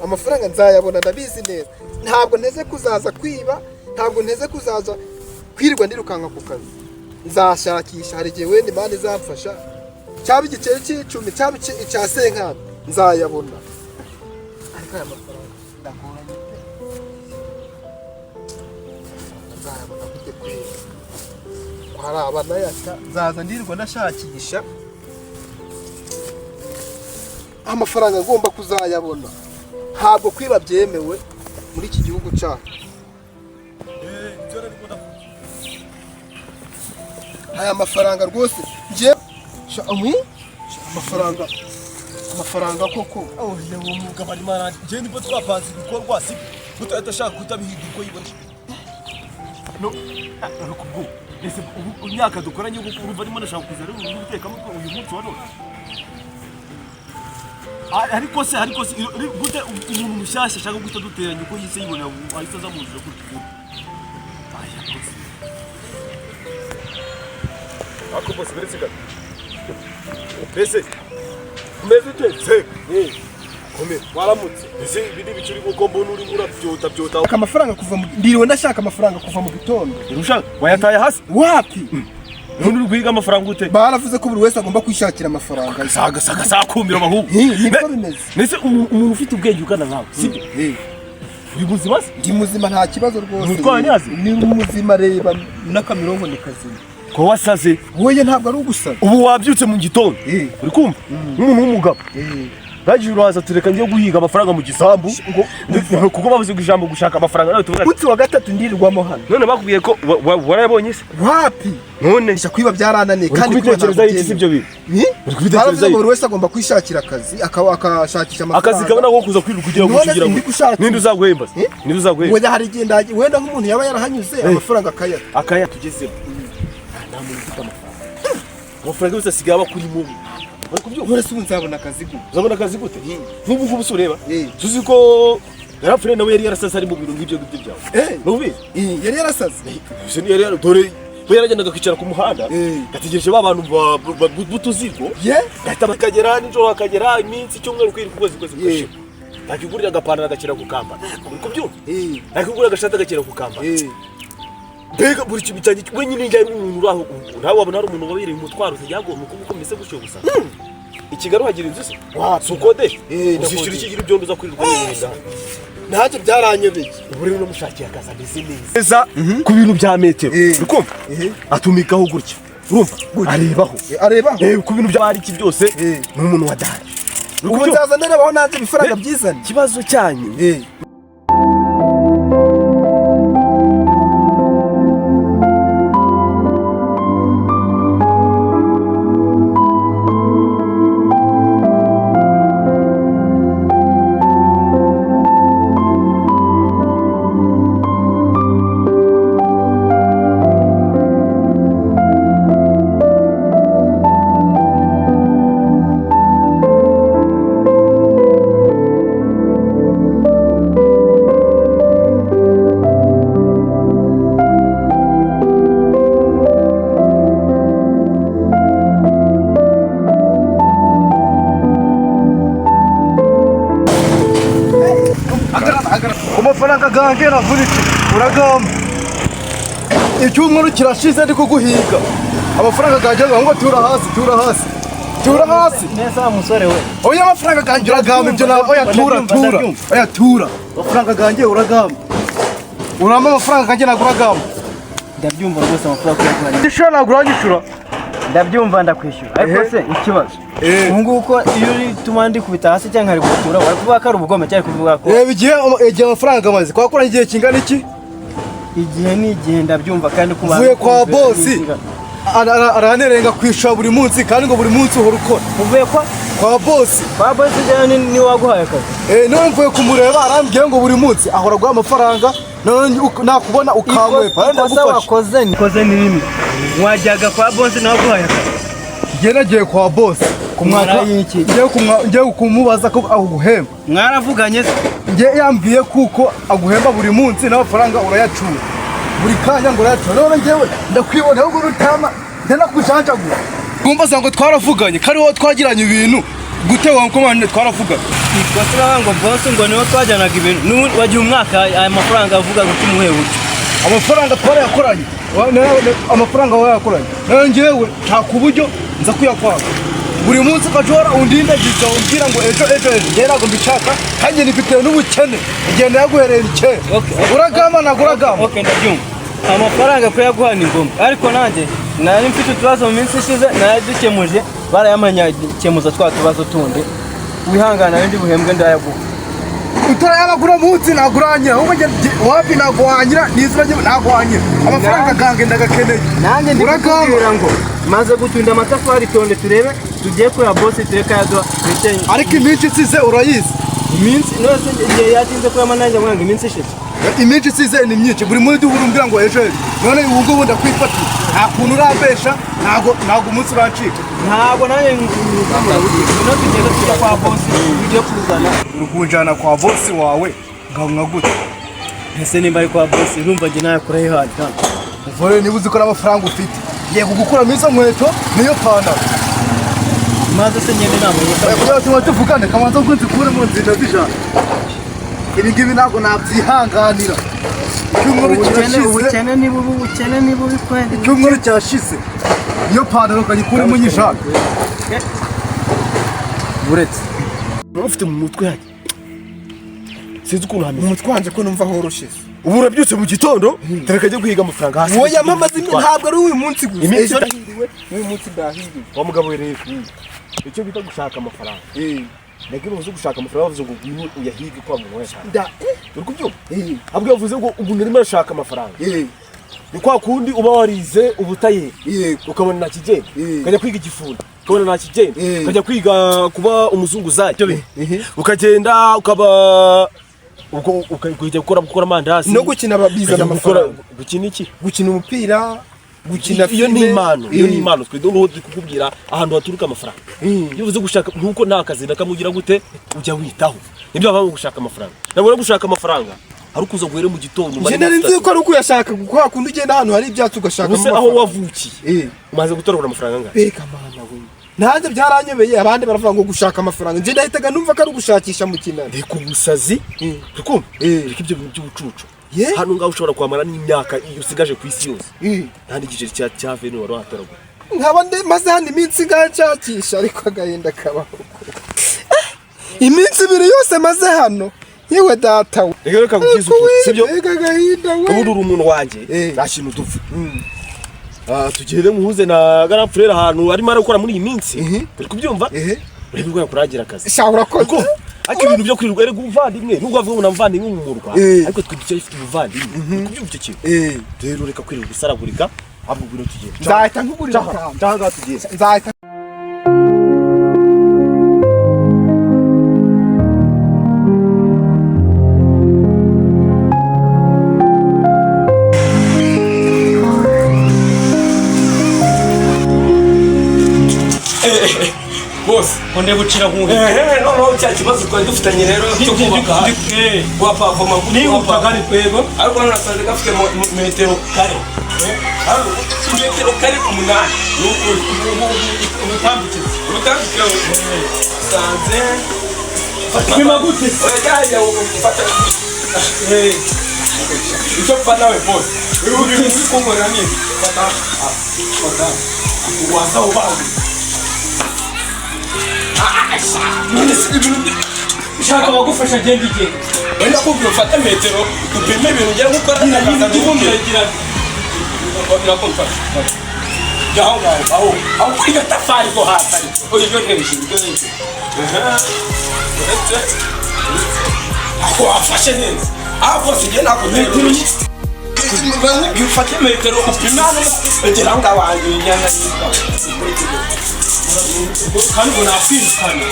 Amafaranga nzayabona, ndabizi neza. Ntabwo nteze kuzaza kwiba, ntabwo nteze kuzaza kwirirwa nirukanka ku kazi. Nzashakisha, hari igihe wenda Imana izamfasha, cyaba igiceri cy'icumi, cyaba icya senkani, nzayabona. Ariko aya mafaranga ndagoranye pe. Nzayabona gute kweri? Ko hari abanayata, nzaza ndirirwa ndashakisha amafaranga, agomba kuzayabona. Ntabwo kwiba byemewe muri iki gihugu cyacu. Aya mafaranga rwose njye amafaranga, amafaranga koko. Oya, uwo mugabo arimo arandi. Njye nibwo twapanze ibikorwa, si gutahita ashaka kutabihindura uko yibona. No, ariko ubwo ese ubu imyaka dukoranye ubu urumva arimo arashaka kuza ari umuntu w'ubutekamutwe uyu munsi wa none? Ariko se gute umuntu mushyashya ashaka guhita duteranya uko yise yibonera, ubu ahise aza mu nzira gutya? Aya rwose. Ariko bose beretse gato. Mbese umeze ute se? Komera. Waramutse. Ese ibi ni ibiki urimo, ko mbona urimo urabyota byota? Amafaranga kuva mu, ndiriwe ndashaka amafaranga kuva mu gitondo. Ushaka wayataye hasi? Wapi. None uri guhiga amafaranga ute? Baravuze ko buri wese agomba kwishakira amafaranga. Saga saga sakumira abahungu. Niko bimeze. Mbese umuntu ufite ubwenge ugana nkawe, sibyo? Uri muzima se? Ndi muzima, nta kibazo rwose. Umutwaye ntiyazi? Ni muzima, reba n'akamirongo ni kazima. Ko wasaze? Wowe ntabwo ari ugusaza. Ubu wabyutse mu gitondo. Uri kumva? Nk'umuntu w'umugabo. Bagiye uraza, tureka njye guhiga amafaranga mu gisambu. Kuko bavuze ngo ijambo gushaka amafaranga nawe tuvuga. Munsi wa gatatu ndirirwamo hano. None bakubwiye ko warayabonye se? Wapi. None Sha, kwiba byarananiye. uri Kandi kwiba kubitekerezaho ntabwo iki si ibyo byemewe. bintu? Uri kubitekerezaho Baravuze ngo iki? buri wese agomba kwishakira akazi, akaba akashakisha amafaranga. Akazi kabona ko kuza kwirirwa kugira ngo None kugira ngo ndi gushakisha. Ninde uzaguhemba se? Eh? Ninde uzaguhemba? Wenda hari igihe wenda nk'umuntu yaba yarahanyuze amafaranga akayata. Akaya tugezemo, nta muntu ufite amafaranga. Amafaranga yose asigaye aba kuri mubi, uri kubyumva? None se ubu nzabona akazi gute? Uzabona akazi gute nk'ubu ngubu se ureba? Tuzi ko yarapfuye nawe, yari yarasaze ari mu bintu nk'ibyo ngibyo byawe. Ntubizi? Yari yarasaze. Ibyo ni yari dore we yaragendaga akicara ku muhanda, gategereje ba bantu b'utuzigo, Ye? gahita bakagera nijoro, hakagera iminsi, icyumweru, kwiri ukwezi, ukwezi kugashira, yakigurira agapantaro agakira gukambara, uri kubyumva? Yakigurira agashati agakira gukambara. Mbega buri kintu cyanjye wenyine njya ari umuntu uri aho, nawe wabona hari umuntu wabereye umutwaro utajya ni uko meze gutyo gusa. I Kigali uhagira inzu se? Si ukodesha? Eh, Uzishyura ndakodesha. ikigira ibyondo uza kwirirwa wirinda. Ntacyo, byaranyobeye. Ubu rero namushakiye akazi ameze neza ku bintu bya metero, uri kumva? Atumikaho gutya, urumva, arebaho. Arebaho. Ku bintu bya bariki byose. Ni umuntu wa dani. Uri Ubu kubyumva? nzaza ndarebaho nanjye ibifaranga byizane. Ikibazo cyanyu Ku mafaranga gange navunitse uragamba, icyumweru kirashize ndi kuguhiga amafaranga gange ngo tura hasi, tura hasi, tura hasi. Neza musore we. Oya, amafaranga gange uragamba ibyo na oya, tura. Ndabyumva, Tura. ndabyumva. Oya, tura amafaranga gange, uragamba, uramba amafaranga gange, ntabwo uragamba. Ndabyumva rwose, amafaranga kuyaguha. Ishura, ntabwo uranyishura. Ndabyumva, ndakwishyura. Ariko se ikibazo, ubu ngubu ko iyo uri tuma ndikubita hasi cyangwa nkari gutura, wari kuvuga ko ari ubugome cyangwa kuvuga ko Reba igihe amafaranga amaze twakoranye, igihe kingana iki? Igihe ni igihe, ndabyumva, kandi kubanza Mvuye kwa kumvira bosi. n'inzira. Aranerenga kwishyura buri munsi, kandi ngo buri munsi uhora ukora. Uvuye kwa Kwa bosi. Kwa bosi cyangwa ni waguhaye akazi? None mvuye kumureba, arambwiye ngo buri munsi ahora aguha amafaranga, none nakubona ukankwepa. Ikosa Ndagufasha. wakoze ni koze ni rimwe, wajyaga kwa bosi nawe waguhaye akazi. Njye nagiye kwa bosi kumwaka. Mwara y'iki? Ngiye kumubaza ko aguhemba. Mwaravuganye se? Njye yambwiye kuko aguhemba buri munsi n'amafaranga urayacura buri kanya, ngo urayacura. None njyewe ndakwibona ahubwo rutama, ndanakujanjagura. Kumva ngo twaravuganye, kari wowe twagiranye ibintu. Gute wankomane twaravuga? Ikosa uravuga ngo boss, ngo niho twajyanaga ibintu. N'ubu wagiye umwaka aya mafaranga avuga ngo tumuhe buryo. Amafaranga twarayakoranye. Amafaranga wayakoranye nayo, njyewe nta ku buryo nza kuyakwanga. Buri munsi ukajora undindagiza, umbwira ngo ejo, ejo, ejo. Njyewe ntabwo mbishaka, kandi nifitewe n'ubukene. Igihe nayaguhereye ni kera. Okay. Uragamba, ntabwo uragamba? Okay, ndabyumva, amafaranga kuyaguha ni ngombwa, ariko nanjye nari mfite utubazo mu minsi ishize, narayadukemuje, barayamanya kemuza twa tubazo tundi. Wihangana, ndi buhembwe ndayaguha. Utarayabagura munsi ntabwo uranyira. Ahubwo wapi, ntabwo wanyira n'izina rye, ntabwo wanyira. Amafaranga gange ndagakeneye. Nanjye ndi Uragamba. kukubwira ngo maze gutunda amatafari, tonde turebe, tugiye kureba boss, tureke ayaduha. Ariko iminsi isize urayizi. Iminsi nose igihe yatinze kuyama, nanjye mwanga iminsi ishize. Iminsi isize ni myinshi. Buri munsi duhura umbwira ngo ejo, ejo. None ubu ngubu ndakwifatiye, nta kuntu urambesha, ntabwo umunsi urancika. Ntabwo nanjye no tugenda tujya kwa boss, tujye kuzana. Uri kunjana kwa boss wawe nka gute? Ese nimba ari kwa boss, urumva njye nayakuraho ihari kandi? Muvore, niba uzi ko n'amafaranga ufite, ngiye kugukuramo izo nkweto niyo pantaro. Maze se ngende nta muntu? Kugira ngo tuvugane, kamanza ngo nzikuremo nzina zijana. Ibi ngibi ntabwo nabyihanganira. Icyumweru Ubukene, kirashize. ubukene ni bubi, ubukene ni bubi kweli. Icyumweru cyashize. Iyo pantaro kayikuremo nyishaka. Buretse. Ufite mu mutwe yanjye sinzi ukuntu hameze. Umutwe wanjye ko numva horoshye? Ubu urabyutse mu gitondo, tereka ajye guhiga amafaranga hasi. Wowe yamamaza, ntabwo ari uyu munsi gusa. Iminsi Ejo ndahiriwe, n'uyu munsi ndahiriwe. Wa mugabo we rero, icyo bita gushaka amafaranga, nabwo bavuze gushaka amafaranga, bavuze ngo ngwino uyahige kwa muntu wese. Nda Uri kubyumva? Ahubwo yavuze ngo umuntu arimo arashaka amafaranga, ni kwa kundi uba warize ubutayeri, ukabona nta kigenda, ukajya kwiga igifundi, ukabona nta kigenda, ukajya kwiga kuba umuzunguzayi, ukagenda ukaba ubwo ukajya gukora amandazi. No gukina bizana ukajya gukora amafaranga. Gukina iki? Gukina umupira, gukina Iyo ni filime. impano, iyo ni impano. Twe noneho turi kukubwira ahantu haturuka amafaranga. Iyo uvuze gushaka, nkuko nta kazi nakamugira gute ujya witaho, nibyo bava mu gushaka amafaranga. Nabwo gushaka amafaranga ari ukuza guhere mu gitondo Njye nari nzi ko ari ukuyashaka kwa kundi ugenda ahantu hari ibyatsi ugashakamo Ubuse aho amafaranga. wavukiye umaze gutoragura amafaranga angahe? Mbega mana we, nanjye byaranyobeye. Abandi baravuga ngo gushaka amafaranga, njye nahitaga numva ko ari ugushakisha mu kinani. Reka ubusazi, urikumva? Reka ibyo bintu by'ubucucu. Hano ngaho ushobora kuhamara n'imyaka iyo usigaje ku isi yose, nta n'igiceri cya veni wari watoragura. Nkaba maze hano iminsi ingahe nshakisha, ariko agahinda kabaho. Iminsi 2 yose maze hano, yewe data we. Reka nkubwize ukuri, sibyo? Mbega agahinda we! Ubu uri umuntu wanjye, nta kintu dupfa. Tugende muhuze na grand frère ahantu arimo arakora muri iyi minsi, uri kubyumva? Urebe ko yakuragira akazi. Sha, urakoze. Kuko ariko ibintu byo kwirirwa, erega ubuvandimwe, nubwo bavuga ngo namuvandimwe mu murwa, ariko twe ducyafite ubuvandimwe. Uri kubyumva icyo kintu? Rero reka kwirirwa usaragurika, ahubwo ngwino tugende. Nzahita nkugurira akantu. Cyangwa tugende. Nzahita. Bose. Ngo ndeba nkuhe. Ehe, noneho cya kibazo twari dufitanye rero cyo kubaka wapavoma. Nihuta kandi twego. Ariko hano nasanze gafite metero kare. Hano metero kare 8, ni ukuri. Ubutambike. Ubutambike sanze. Pima gute? Oya, jya ufata icyo pfa nawe bose uri kunkorera ni fata, fata waza ubanze. None se ibintu Shaka abagufasha, agenda igenda. Wenda kubwira ufate metero upime ibintu ugiye gukora. Ndagira. Nakumfasha jya aho ngaho, aho kuri iryo tafari rwo hasi, ariko iryo hejuru, iryo hejuru. Uretse ako wafashe neza aho bose ngiye nakutera urugi. Ufate metero upime hano, ugera aho ngaho wanjye inyana. Kandi ngo nakwirukana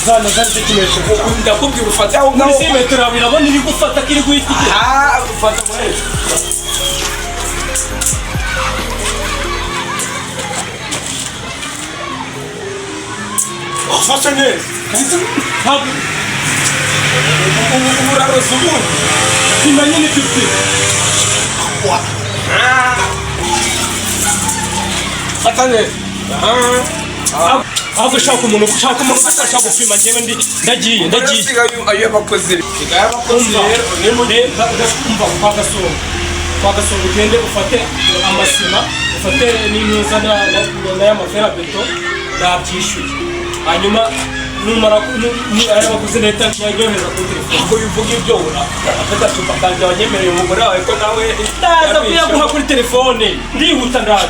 zana zana icyo kimenyetso. Ndakubwira ufate aho ngaho. Muri metero yawe irabona iri gufata ko iri guhita igenda. Ah, ufata muri hejuru. Ufashe neza. Ntabwo. Ubu uraroza ubundi. Pima nyine ibyo upima. Fata neza. Ahubwo shaka umuntu, ushaka umuntu ufasha gupima. Njyewe ndi ndagiye, ndagiye. Ayo abakozi, sigaye abakozi rero. Umva, kwa Gasongo, kwa Gasongo, ugende ufate amasima, ufate n'imyuza n'ay'amaferabeto, nabyishyuye. Hanyuma numara ayo baguze leta yohereza kuri telefone. Ko bivuga ibyo, afata cupa kanjye wanyemereye umugore wawe ko nawe Ndaza kuyaguha kuri telefone, ndihuta, ndaza.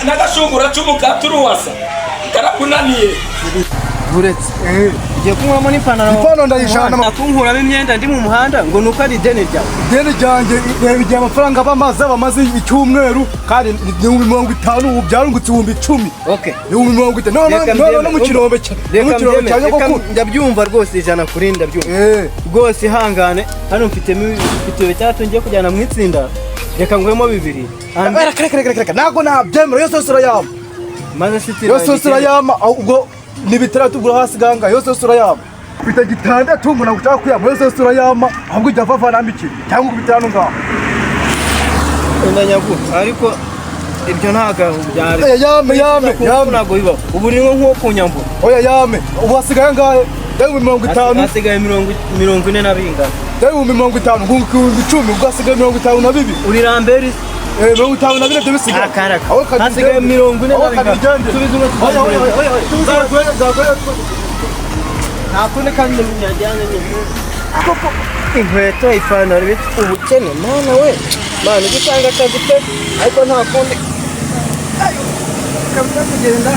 N'agashungura c'umukaturuwasa karakunaniye. Buretse, ugiye kunkuramo n'ipantaro. Ipantaro ndayishana. Kunkuramo imyenda ndi mu muhanda ngo nuko ari ideni ryawe? Ideni ryanjye, reba igihe amafaranga aba amaze icyumweru, kandi ni 50,000, ubu byarungutse 10,000. Okay. 50,000 none Reka none no mu mbyemere. kirombe cya no Reka mu kirombe cya mbyemere. Reka nyogokuru. Ndabyumva rwose, ijana kuri ndabyumva. Rwose ihangane, hano mfitemo mfite bitandatu ngiye kujyana mu itsinda, reka nguhemo bibiri. Reka, reka, reka, reka, ntabwo nabyemera. Yose yose urayama. Maze siti. Yose yose urayama. Aho ubwo ni bitandatu, ubwo hasi ganga yose yose urayama. Mfite gitandatu ngo ntabwo ushaka kuyama. Yose yose urayama, ahubwo ujya vava nambikira cyangwa ukubita hano ngaho. Ndanyaguha, ariko ibyo ntabwo byari Oya, yame, yame, yame. Ntabwo bibaho, ubu ni nko kunyambura. Oya, yame. Ubu hasigaye angahe? 50,000. Hasigaye 40 na bingana. 50,000, nkunguka 10,000, ubwo hasigaye 52. Uri ramberi. 54 byo bisigaye. Akaraka. Aho kabigendere. Hasigaye 40 Aho na bingana. kabigendere. Subiza umwe. Oya, oya, oya, oya. Nzaguhe, nzaguhe. Nta kundi kandi nyajyanye nyine koko, inkweto, ipantaro, ibiti, ubukene mana we mana, ujya usanga akazi pe, ariko nta kundi. Ayo, kabisa kugenda.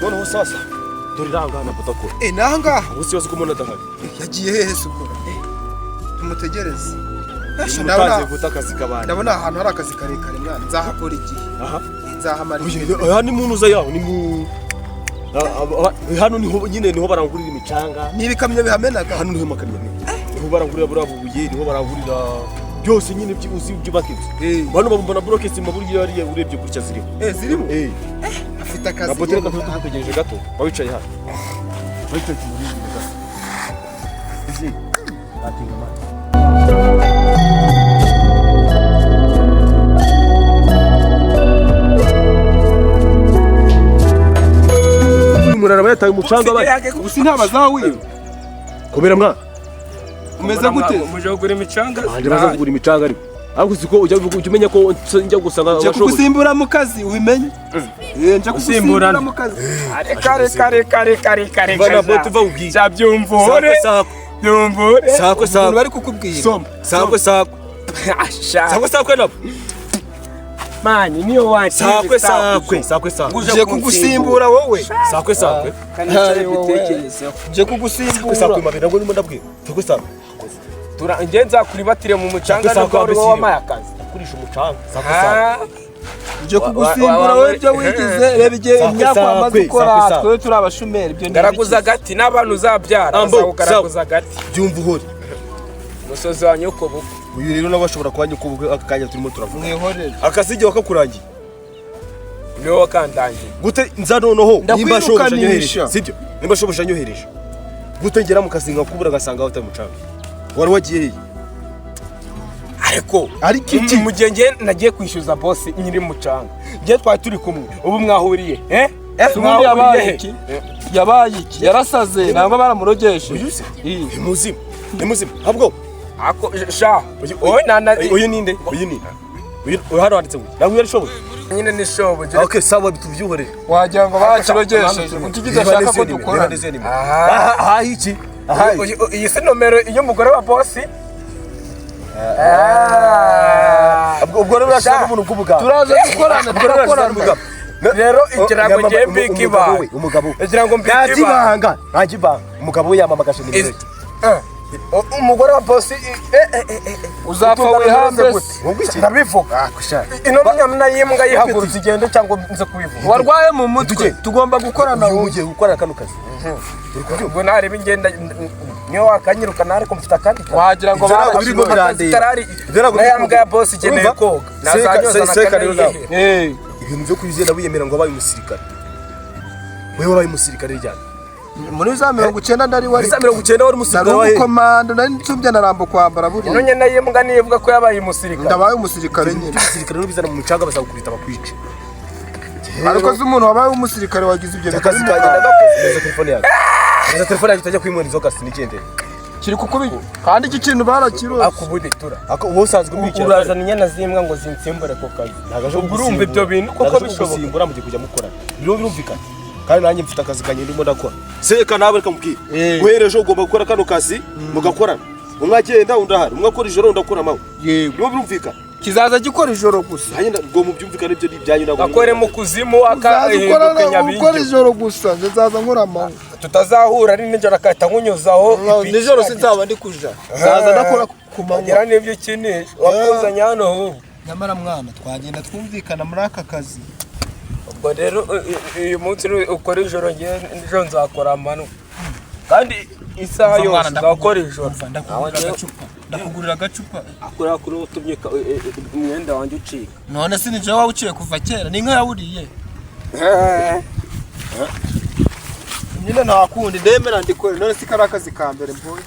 Noneho sasa dore irangana budakora. Eh, naha ngaha. Ubu si yose ko umuntu adahari. Yagiye hehe se ubwo? Tumutegereze. Utangiye guta akazi k'abandi. Ndabona ahantu hari akazi karekare mwana, nzahakora igihe. Aha. Nzahamara igihe. Aha ni mu ntuza yaho, ni mu hano niho nyine, niho barangurira imicanga. Ni ibikamyo bihamenaga. Hano niho amakamyo amena, niho barangurira buriya bubuye, niho barangurira byose nyine uzi byubaka inzu. Hano babumba na bloke sima burya, hariya urebye gutya ziriho. Eh, zirimo. Eh. Afite akazi. Na bote, reka tube tugutegereje gato, bawicaye hano, wicaye tumurindire gato. Izi atinga amazi. Uyu muntu araba yataye umucanga bari. Ubu si ntabazawiba. Komera mwana. Umeze gute? Muje kugura imicanga. Anje baza kugura imicanga, ariko siko ujya umenya ko njya gusanga Nje abashoboye. kugusimbura mu kazi, ubimenye. Eh, nje kugusimbura mu kazi. Reka, reka, reka, reka, reka, reka. Bana bote, va ubwiye. Sha, byumvure. Sakwe. Byumvure. Sakwe. Umuntu Sakwe. bari kukubwira. Soma. Sakwe, sakwe. Sha. Sakwe, sakwe nabo. Mani niyo wacu. Sakwe, sakwe, sakwe, sakwe. Nje kugusimbura wowe. Sakwe, sakwe. Kanicare bitekerezeho. Nje Sakwe, kugusimbura. sakwe mabe, nabwo ndimo ndabwira sakwe, sakwe. Tura nge nzakuribatire mu mucanga. Sakwe, Nubwo wari sakwe. wowe wampaye akazi. Kurisha umucanga, sakwe, sakwe. Ah, Nje kugusimbura wowe, ibyo wigize, reba igihe Sakwe, imyaka wamaze sakwe, ukora, sakwe, sakwe. twe turi abashomeri, ibyo ni Garaguza agati n'abantu uzabyara. Ambo, Bazawugaraguza agati. Byumva uhore. Umusozi wa nyoko bukwe. Uyu rero nawe ashobora kuba nyoko bukwe, aka kanya turimo turavuga. Mwihorere. Akasige wakakurangiye. Niwe wakandangiye. Gute nza noneho nimba shobuja Ndakwirukanisha. anyohereje, sibyo? Nimba shobuja anyohereje, gute ngera mu kazi nkakubura, agasanga aho utari umucanga? Wari wagiye hehe? Ariko Ariko iki? Mu gihe nge nagiye kwishyuza bosi nyiri mucanga, nge twari turi kumwe, ubu mwahuriye eh? Ubundi yabaye Mwahuriye he? iki? Yabaye iki? Yarasaze ntabwo baramurogeshe. Uyu se ni muzima, ni muzima ahubwo. Ako sha, wowe nana. Uyu ninde? Uyu ni uyu hano handitse ngo ntabwo yarishoboye. Nyine ni shobuja. Okay, sawa, tubyuhorere. Wagira ngo bakirogesheje, kuki kidashaka ko dukora? Aha. Aha iki? Aha. Iyi si nomero y'umugore wa bosi. Ubwo rero urashaka umuntu bw'ubugabo. Turaza gukorana, turakorana. Rero ikirango ngiye mbika ibanga. Umugabo we Ikirango mbika nta ibanga. by'ibanga, nta by'ibanga. Umugabo we yamamagaje nimero ye. Umugore wa bosi, Uzapfa wihambe se. Wumva iki? Ndabivuga. Ino nyamuna y'imbwa yihagurutse igende cyangwa nze kubivuga. Warwaye mu mutwe. Tujye. Tugomba gukorana. Uyu mugiye gukora kano kazi. Ubwo nareba ingenda niyo wakanyirukana, ariko mfite akandi kazi. Wagira ngo Ibyo ntabwo birimo barashyira. birandeba. Karari Ibyo ntabwo na ya birimo mbwa ya bosi ikeneye Urumva? koga. Seka- Nazanyoza seka rero nawe. nakanayihera. Ibintu byo kwizera wiyemera ngo wabaye umusirikare. Wewe wabaye umusirikare ryari? Muri za 90 ndari wari. Muri za 90 wari umusirikare Nari wahe? umukomando, nari nsumbya na Rambo kwambara Ino buriya. nyana y'imbwa niyo ko yabaye umusirikare. Ndabaye umusirikare nyine. Umusirikare n'ubizana mu mucanga bazagukubita bakwice. Ariko se umuntu wabaye umusirikare wagize ibyo Akazi kanjye ndagakoze. Neza telefone yanjye. Neza telefone yanjye utajya kwinywera inzoga sinigendere. Kiri kukubi kandi iki kintu barakirose. Akubude tura. Ako wowe usanzwe ubikira. Urazana inyana z'imbwa ngo zinsimbure ku kazi. Ubwo urumva ibyo bintu koko bishoboka? Gusimbura mugiye kujya mukorana. Biriho birumvikana. Kandi nanjye mfite akazi kanjye ndimo ndakora. Seka nawe reka mubwire. Guhera ejo ugomba gukora kano kazi mugakorana. Umwe agenda undi ahari. Umwe akora ijoro undi akora amanywa. Yego. Biriho birumvikana. Kizaza gikora ijoro gusa. Nanjye ngo mubyumvikane ibyo ni ibyanyu ntabwo. Akore mu kuzimu Uzaza akahinduka ukora nyabingi. ijoro gusa, nzaza nkora amanywa. Tutazahura ari nijoro akahita nkunyuzaho. Nijoro sinzaba ndi kuja. Nzaza ndakora ku manywa. Gira n'ibyo ukinisha. Wakuzanye hano ahubwo. Nyamara mwana twagenda twumvikana muri aka kazi. Ubwo rero uyu munsi ukora ijoro, ngewe nijoro nzakora amanywa. Kandi isaha yose nzakora ijoro. Ndakugurira agacupa. Akora kuri utumye umwenda wanjye ucika. None se nije wawuciye kuva kera, ni inka yawuriye. Nyine nta kundi ndemera ndikore, none si kari akazi ka mbere mbonye.